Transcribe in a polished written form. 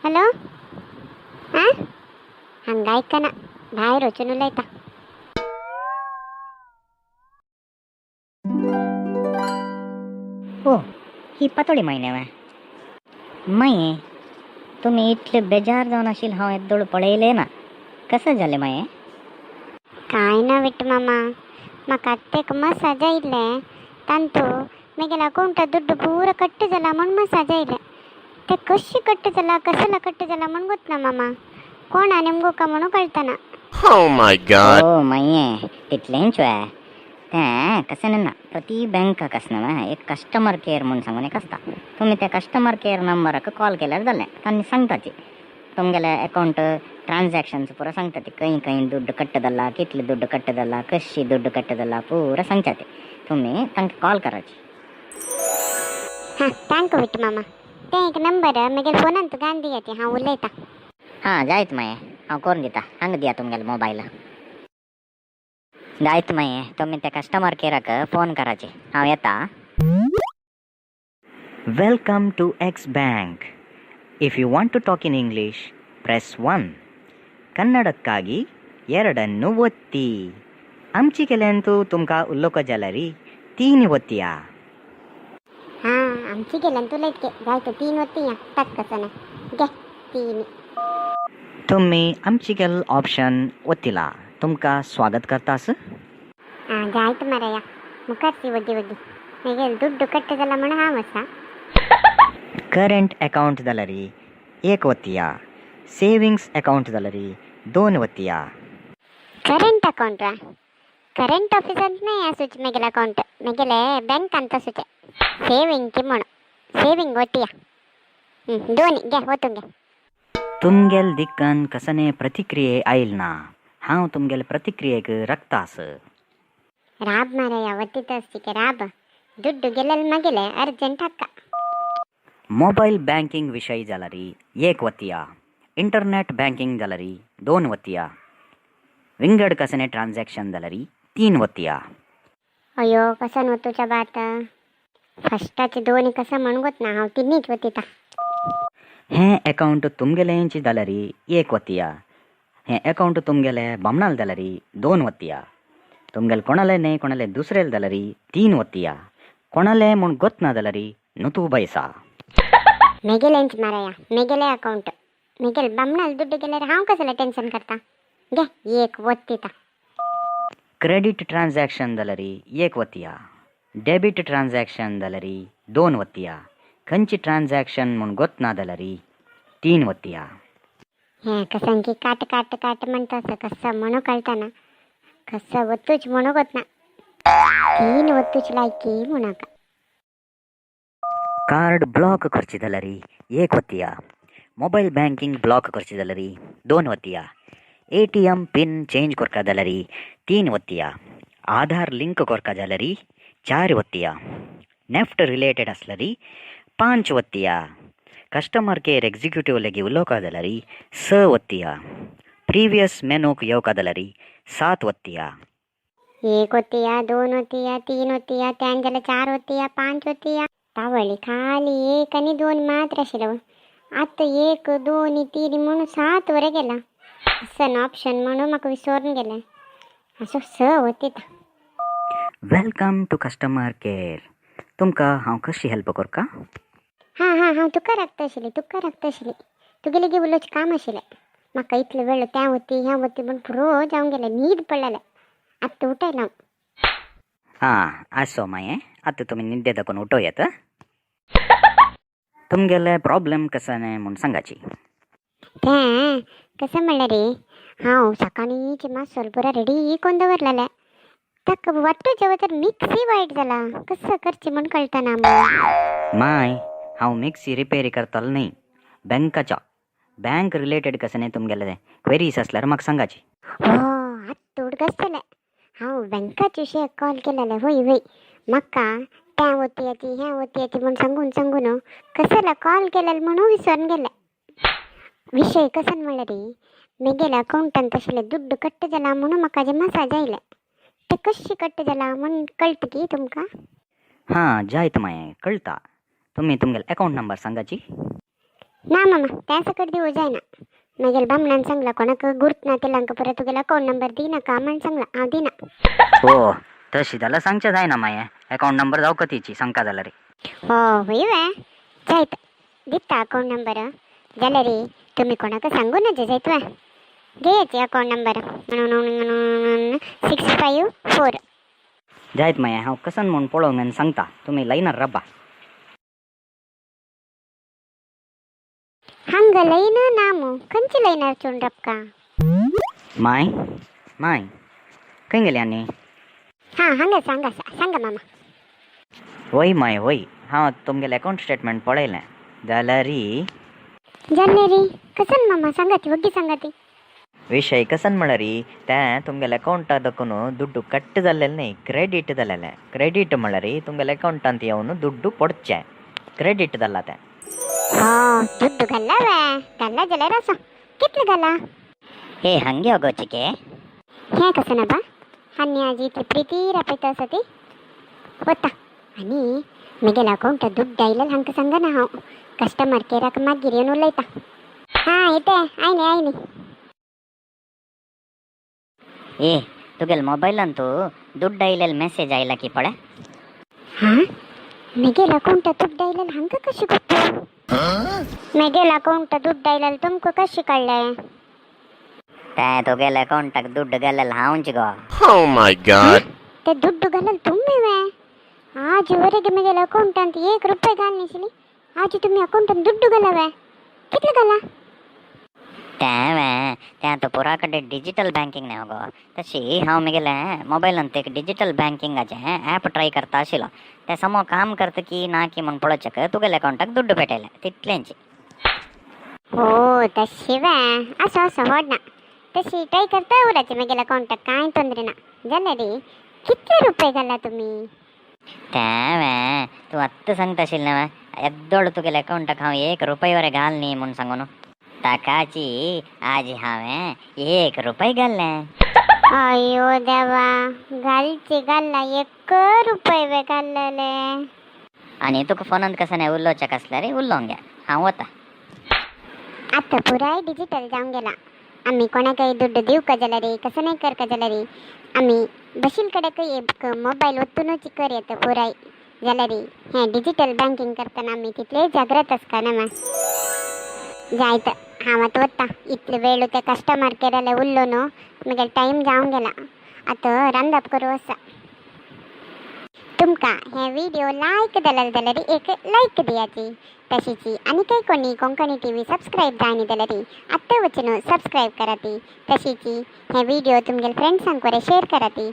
Hello. आं, हांगा आयकना, भायर वचून उलयता. ओ, ही पातोळी माय न्हय. माये, तुमी इतले बेजार जावन आशिल्ले हांव येद्दोळ पळयलें ना. कशें जालें माये? काय ना विट्टू मामा, म्हाका आत्तेक मसाज आयिल्लें. तांतू मेगेल्या अकावंटात दुड्डू पुरो कट्ट जाला म्हूण मसाज आयलें. ते कशी कट्ट जाला, कसला कट्ट जाला म्हूण गोतना मामा. कोण आनी मुगो म्हणून कळतना. Oh my God. ओ माये, तितलेंच वे? तें कशें ना, प्रति बँकाक आसना वे, एक कस्टमर केअर म्हूण सांगून एक आसता. तुमी त्या कस्टमर केअर नंबराक कॉल केल्यार जालें. तांणी सांगता ती तुमगेले अकावंट ट्रान्झॅक्शन्स पुरो सांगता ती. खंय खंय दुड्ड कट्ट जाला, कितले दुड्ड कट्ट जाला, कशी दुड्ड कट्ट जाला, पुरो सांगता ते. तुमी तांकां कॉल करायची. हां, thank you Vittu मामा. ते एक नंबर मेगेले फोनान तुका दियात, हांव उलयता. हां, जायत माये, हांव करून दिता. हांगा दिया तुमगेलो मोबायल. जायत माये, तुमी त्या कस्टमर केअराक फोन करायचे. हांव येता. Welcome to X Bank. If you want to talk in English, press 1. ಕನ್ನಡಕ್ಕಾಗಿ ಎರಡನ್ನು ಒತ್ತಿ. आमची केल्यान तुमकां उलोवंक जाल्यार तीन ಒತ್ತಿಯಾ. हां, आमची गेल्यान तुला इतके जायत तीन वत्ती या टाक कसं ना घे तीन. तुम्ही आमची केल ऑप्शन ಒತ್ತಿಲ್ಲ. तुमकां स्वागत करतास. ಹಾಂ, ಜಾಯ್ತು ಮಾರಾಯ. ಮುಖಾರ್ಸಿ ಒದ್ದಿ ಒದ್ದಿ मेगेल ದುಡ್ಡು ಕಟ್ಟದಲ್ಲ म्हण हांव आसा. करंट अकाउंट जाल्यार एक ಒತ್ತಿಯಾ. सेविंग्स अकाउंट जाल्यार दोन ಒತ್ತಿಯಾ. Current account? ಕರೆಂಟ್ ಆಫೀಸ್ ಅಂತ ಆಸುಚೆ मेगेल ಅಕೌಂಟ್. मेगेले ಬ್ಯಾಂಕ್ ಅಂತ ಸುಚೆ. Saving ಕಿಮ್ಮಣು saving ಒತ್ತಿಯ. ಹ್ಞೂ, ದೋನಿ ಗೆ ಒತ್ತುಂಗೆ. तुमगेल दिक्कन कसने प्रतिक्रिये आयल ना. हांव तुमगेले प्रतिक्रियेक रक्तास. ರಾಬ್ ಮಾರಾಯ, ಒತ್ತಿತಸ್ತಿಕೆ ರಾಬ್. ದುಡ್ಡು ಗೆಲ್ಲಲ್ ಮಗೆಲೆ ಅರ್ಜೆಂಟ್ ಹಕ್ಕ. मोबायल बँकिंग विशयी जाल्यार एक वतया. इंटरनेट बँकिंग जाल्यार दोन वतया. विंगड कसने ट्रान्झॅक्शन जाल्यार तीन वतया. अय्यो, कसं ಒತ್ತುಚ ಬಾತ? फस्टाचे दोन कसं म्हणून ना, हांव तिन्हीच वतिता. हें अकाउंट तुमगेलेंच जाल्यार एक वतया. हें अकाउंट तुमगेले बामणाल जाल्यार दोन वतया. तुमगेले कोणाले न्हय, कोणाले दुसरेल जाल्यार तीन वतया. कोणाले म्हूण गोत ना जाल्यार नुतू बैसा. मेगेलेंच माराया, मेगेले अकाउंट. मेगेल बामणाल दुड्डू गेल्यार हांव कसले टेन्शन करता? घे, एक वत्तिता. क्रेडिट ट्रान्झॅक्शन जाल्यार एक वतया. डेबिट ट्रान्झॅक्शन जाल्यार दोन वतया. खंयची ट्रान्झॅक्शन म्हूण गोत ना जाल्यार तीन वतया. हें कसं की काट काट काट म्हणता असं कसं म्हणू कळताना. कसं वत्तूच म्हणू गोत ना. तीन वत्तूच लायकी म्हणाका. कार्ड ब्लॉक करची जाल्यार एक वतया. मोबायल बँकिंग ब्लॉक करची जाल्यार दोन वतया. एटीएम पिन चेंज करका जाल्यार तीन वतया. आधार लिंक करका जाल्यार चार वतया. नेफ्ट रिलेटेड आसल्यार पांच वतया. कस्टमर केअर एक्झिक्युटिव्ह लागी उलोवका जाल्यार स वतया. प्रिवियस मेनूक येवका जाल्यार सात वतया. एक होती, दोन होती, तीन होती, त्यान जाल्यार चार होती, पांच होती. तावळी खाली एक आनी दोन मात्र आशिल्लो. आतां एक, दोन, तीन म्हणून सात वर गेला. सन ऑप्शन म्हणून म्हाका विसरून गेलें. असो स वतिता. Welcome to customer care. तुमकां हांव कशी हेल्प करका? हां हां हांव तुका राखता आशिल्ली, तुका राखता आशिल्ली. तुगेले गे उलोवचें काम आशिल्लें म्हाका. इतले वेळ त्या वती, ह्या वती म्हूण पुरो जावन गेलें. न्हीद पडलेलें. आतां उठयलां हांव. हां, आसो मागीर. आतां तुमी न्हिद्दे दाखोवन उठो येत. तुमगेले प्रॉब्लेम कसो म्हूण सांगाची. तें कसं म्हणल्यार रे, हांव सकाळींच मातसो पुरो रेडी करून दवरलेलें. ताका वाटूच्या वचर मिक्सी वायट जाला. कसं करचें म्हूण कळतना. माय, हांव मिक्सी रिपेरी करतलो न्हय बँकाच्या. बँक रिलेटेड कसं न्ही तुमगेले क्वेरीज आसल्यार म्हाका सांगाची. हो, आत्त उडगस जालें. हांव बँकाचे विशयाक कॉल केलेलें. होय होय, म्हाका त्या वतयाची, ह्या वतयाची म्हूण सांगून सांगून कसला कॉल केलेलो म्हणून विसरून गेलें. विशय कसो म्हणल्यार रे, मेगेल्या अकावंटान तशें दुड्ड कट्ट जाला म्हणून म्हाका जे मसाज आयले. ते कशी कट्ट जाला म्हूण कळटा की तुमकां? हां, जायत माये, कळटा. तुमी तुमगेले अकावंट नंबर सांगाची. ना मामा, त्या सकट दिवं जायना. मागीर बामणान सांगला कोणाक गुर्त ना तेलांक पुरो तुगेलो अकावंट नंबर दी नाका म्हण सांगला, हांव दिना. हो, तशी जाल्यार सांगचें जायना मागीर. अकावंट नंबर जावं कतीची सांगका जाल्यार. हो होय वे, जायत दिता अकावंट नंबर. जाल्यार तुमी कोणाक सांगू नजे, जायत वे? घेयाची अकावंट नंबर 654. जायत मागीर, हांव कसन म्हूण पळोवंक आनी सांगता. तुमी लायनार रब्बा. हांगा लायन ना मू, खंयची लायनार चून रपका? माय माय, खंय गेली आनी? हां, हांगा आसा, हांगा आसा. सांगा मामा. वय माय वय, हांव तुमगेलें अकावंट स्टेटमेंट पळयलें जाल्यार. जाल्यार कसन मामा? सांगाती, वग्गी सांगाती. विषय कसन म्हळ्यार तें तुमगेल्या अकावंटा दाखोवन दुड्डू कट जाल्लें न्हय, क्रेडीट जालेलें. क्रेडीट म्हळ्यार तुमगेल्या अकावंटांत येवन दुड्डू पडचें, क्रेडीट जालां तें. हो, दुड्डू घाल्ला वे? घाल्ला जाल्यार आसो, कितले घाला? हे हांगे गो चिके. हें कसं ना बा, आनी आजी इतली प्रिती रापयता आसा ती वता आनी म्हगेल्या अकावंटात दुड्ड आयलें हांकां सांगना. हांव कस्टमर केअराक मागीर येवन उलयता. हां, येते. आयले आयले. ए, तुगेल मोबायलान तूं दुड्ड आयलेल मेसेज आयला की पळय. हां, म्हगेल्या अकावंटात दुड्ड आयलें हांकां कशें गोत्तू? म्हगेल्या अकावंटात दुड्ड आयलें तुमकां कशें कळ्ळें? ते तुगेल्या अकावंटाक दुड्ड गेल्लें हांवच गो. Oh my God. ते दुड्डू घालल तुम्ही वे? आज वरेगे म्हगेल्या अकावंटांत एक रुपये घाल नाशिल्ली, आज तुमी अकावंटात दुड्डू घाला वे? कितले घाला? तें तें आतां पुरा कडेन डिजिटल बँकींग न्ही गो, तशी हांव म्हगेलें मोबायलान एक डिजिटल बँकिंगाचें ऍप ट्राय करता आशिल्लो. तें समो काम करता की ना की म्हूण पळोवच्याक तुगेल्या अकावंटाक दुड्ड पेटयलें, तितलेंच. हो, तशी वे? असो असो, व्हड ना. तशी ट्राय करता उराचे म्हगेल्या अकावंटाक कांय तोंदरे ना. जाल्यार कितले रुपये घाला तुमी? तें तूं आत्तां सांगता आशिल्लें न्हय येद्दोळ तुगेल्या अकावंटाक हांव एक रुपय वरे घाल न्ही म्हूण सांगून, ताकाची आज हांवें एक रुपय घाल्लें. अयो देवा, घालची घाल्ला एक रुपये वे घाल्लेले? आनी तुका फोनांत कसं नाही उलोवच्याक आसल्यार उलोवंक घे, हांव वता. आतां पुराय डिजिटल जावन गेला. आमी कोणाकय दुड्ड दिवका जाल्यार, कसं नाही करका जाल्यार, आमी बशील कडेकय एक मोबायल वत्तुनूच कर येता पुराय. जाल्यार हें डिजिटल बँकिंग करतना आमी तितले जाग्रत आसका ना. जायत, हांव आतां वता. इतले वेळ ते कस्टमर केअराले उरलो न्हू, म्हगेलो टायम जावन गेला. आतां रांदप करूं आसा. तुमकां हे व्हिडिओ लायक जाल्यार एक लायक दियाची. तशीची आनी काही कोणी कोंकणी टीव्ही सबस्क्राईब जायनी जाल्यार आत्तां वचून सबस्क्राईब कराती. तशीची हे व्हिडिओ तुमगेले फ्रेंड्सांक बरें शेअर कराती.